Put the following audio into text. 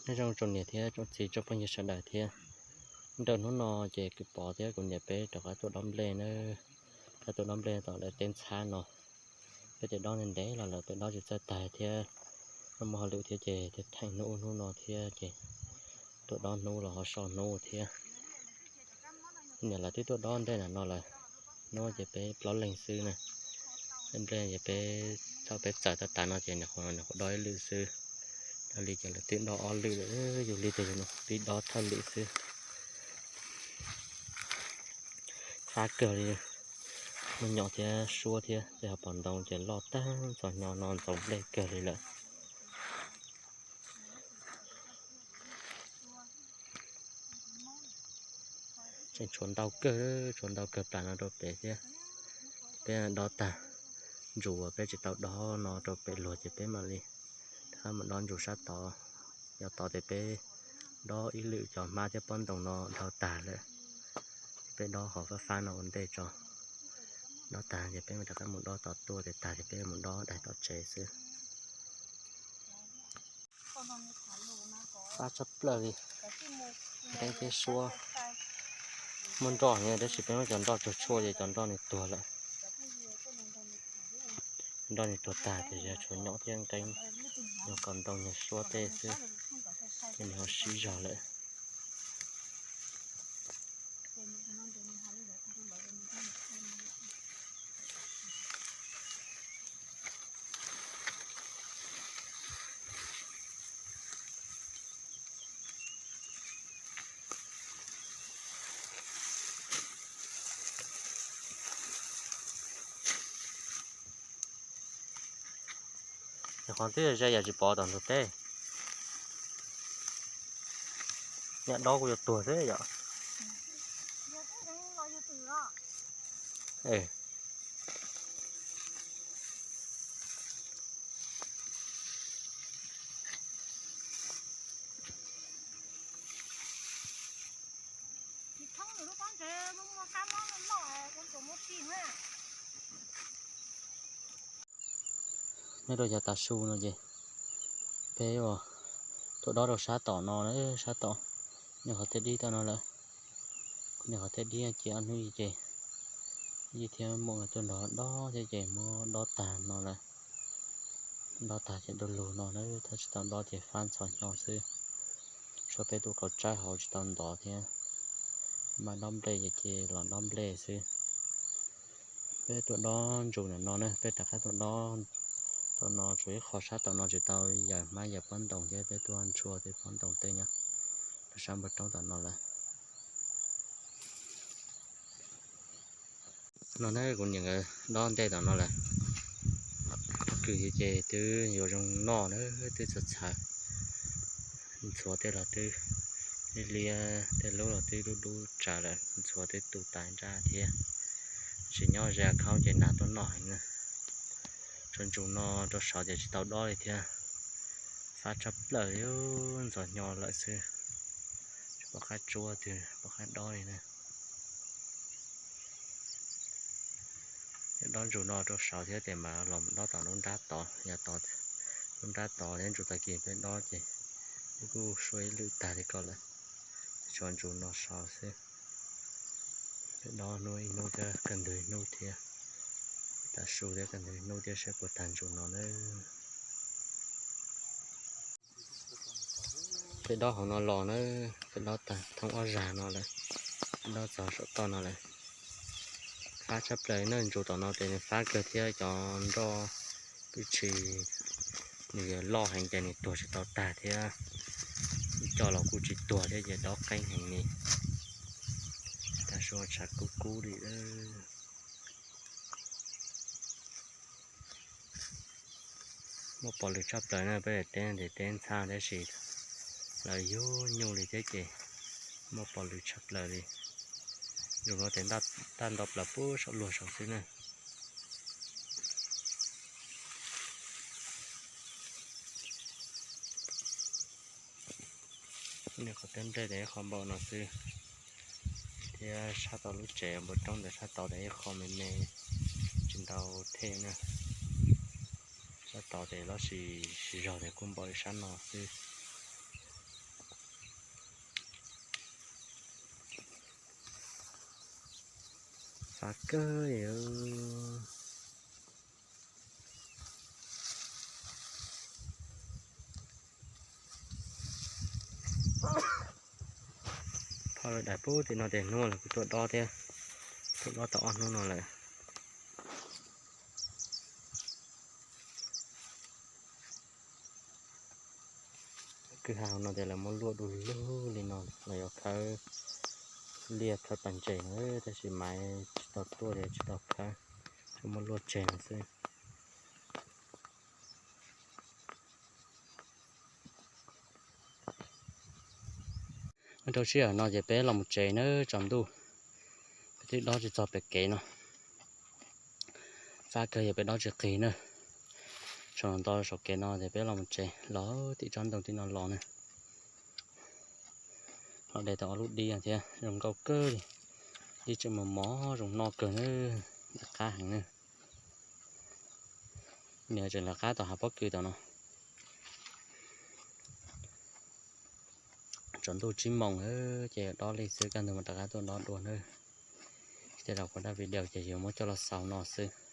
Nyob zoo tsoom niam thiab tsoom txiv tsoom phooj ywg sawv daws thiab. Nrawm hnub no ces kuv Pov thiab kuv niam peb rov qab tuaj dob nplej na. Rov qab tuaj dob nplej tom lawv teb ntxhab no. Peb ces dob ntev ntev los lawm peb dob tsis txawj tag thiab, muaj hauj lwm thiab ces thiaj theem hnub ub hnub no thiab ces tuaj dob hnub los ho so hnub thiab. Niam lawv twb tuaj dob nplej ntawm no lawm. Hnub ces peb plaub leeg xwb na. Nplej ces peb thaum peb txawm tag tas no ces nws qhuav dob ib lwm xwb. Yog li ces lawv twb dob ob lwm lawm, yog li ces yus pib dob thawj lwm xwb. Fab kawg li, muaj nyom thiab suab thiab tej hauv paus ntoo ces loj tag, ntxov nyo no ntxov nplej kawg li lawm. Tseem tshuav ntau kawg, tshuav ntau kawg plas no rau pem thiab. Peb dob tag, ntsus uas peb tsis tau dob no rau pem luag ces peb mam li rov qab mus dob ntsus sab tod. Yog tod ces peb dob ib lwm cov hmab thiab pob ntoos no dhau tag lawm. Peb dob qhov fab fab no ua ntej tso. Dob tag ces peb mam rov qab mus dob tod tuaj, ces tag ces peb mus dob daim tod tsev xwb. Fab tshaj plaws li, nqeeb thiab suab. Muaj nroj thiab tab sis peb muab cov nroj tsuag tshuaj ces cov nroj nws tuag lawm. Nroj nws tuag tag ces yog tshuav nyom thiab nqeeb, yog kaus ntoo yog suab tej xwb, ces nws ho sib zog lawm. Ces qhov twb ze yam tsis pov tom ntug teb. Nyam dob kuj yuav tuag xwb yom. Nyob rau yav tav su no ces peb ua tuaj dob rau sab tom no, sab tom nej qhov tej dib tau no lawm. Nej qhov tej dib ces ob hnub ces yij thiab muam nkawd tuaj nrog dob thiab ces muab dob tag no lawm. Dob tag ces du lug no na, thaum tsis tau dob ces fab ntxhov hnyo xwb. Tshuav peb tus kauv tsaib hauv tsis tau ntov thiab, mas dob nplej ces los dob nplej xwb. Peb tuaj dob ntsus ntawm no na, peb rov qab tuaj dob tom no, tshuav ib qho sab tom no tsis tau yawm hmab yawm pob ntoos thiab peb tuaj ntshua tej pob ntoos tej nyob rau sab npoo roob tom no lawm. No ne kuv niam nkawd dob ntej tom no lawm. Pob kws ces twb yuav zoo noj na, twb txawv txhawv. Ntxhuav tej los twb liab liab, tej lub los twb dub dub tsawv lawm, ntxhuav twb tu tas nraj thiab. Tsis nyob ze khaub ces nas tuaj noj heev na. Tshuav ntsus no rau saud ces tsis tau dob li thiab. Fab tshaj plaws li, ntxov hnyo lawm xwb. Tsis pom qab tsuab twg pom qab dob li na. Dob ntsus no rau saud thiab ces mas los dob tom lub nrab tod, yog tod, lub nrab tod thiab ntsus tag kis peb dob ces wb kuj suab ib lwm tag li ko lawm. Tshuav ntsus no saud xwb. Peb dob hnub ib hnub thiab kawg ntug ib hnub thiab. Tav su thiab kawg ntug ib hnub thiab saib puas tag ntsus no na. Peb dob hauv no los na, peb dob tag thoob ob zag no lawm, peb dob txog saum toj no lawm. Fab tshaj plaws na, ntsus tom no ces nws fab kawg thiab cov nroj twb tsis, nws yuav loj heev ces nws tuag tsis tau tag thiab. Ib co los kuj tsis tuag thiab ces dob qeeb heev li. Tav su tshav kub kub li. Muaj pov lwm tshaj plaws na, peb teb ntes teb ntxhab tab sis lawv yug nyuj li thiab ces muaj pov lwm tshaj plaws li. Ntsus no ces ntaj nto plaws puag saum luag saud xwb na. Nws qhov teb nplej ces ib qho npaum no xwb, thiab sab tod lub tsev npua roob ntawd sab tod ces ib qho me me, tsis ntau thej na. Sab tod ces lub sij zog ces kuj npaum li sab no xwb. Av kawg. Phoj lawv daim pub tim no ces hnub los kuv tuaj dob thiab, tuaj dob tau ob hnub no lawm. Kwj ha no ces lawv muab luaj du lug li no, lawv yuav khawb liaj khawb pas ntses no, tab sis maiv tsis tau tuaj ces tsis tau khawb, tsuas muab luaj tseg no xwb. Rau sij hawm no ces peb los mus tsev nawb tsaus ntuj, peb twb dob tsis txog pem kev no, fab kawg yog peb dob tsis qis na. Tsaus nto saum kev no ces peb los mus tsev, los tim tsob ntoo tim no los na. Los de tau ob lub dib thiab zoo nkauj kawg li, dib tseem mos mos zoo noj kawg na, lawv qab heev na. Nws tseem lawv qab tom hav pob kws tom no. Tsaus ntuj tsib moos ces dob li xwb, kaj ntug mas rov qab tuaj dob dua nawb. Tej zaum kuv dab video ces yuav muab coj los xaus no xwb.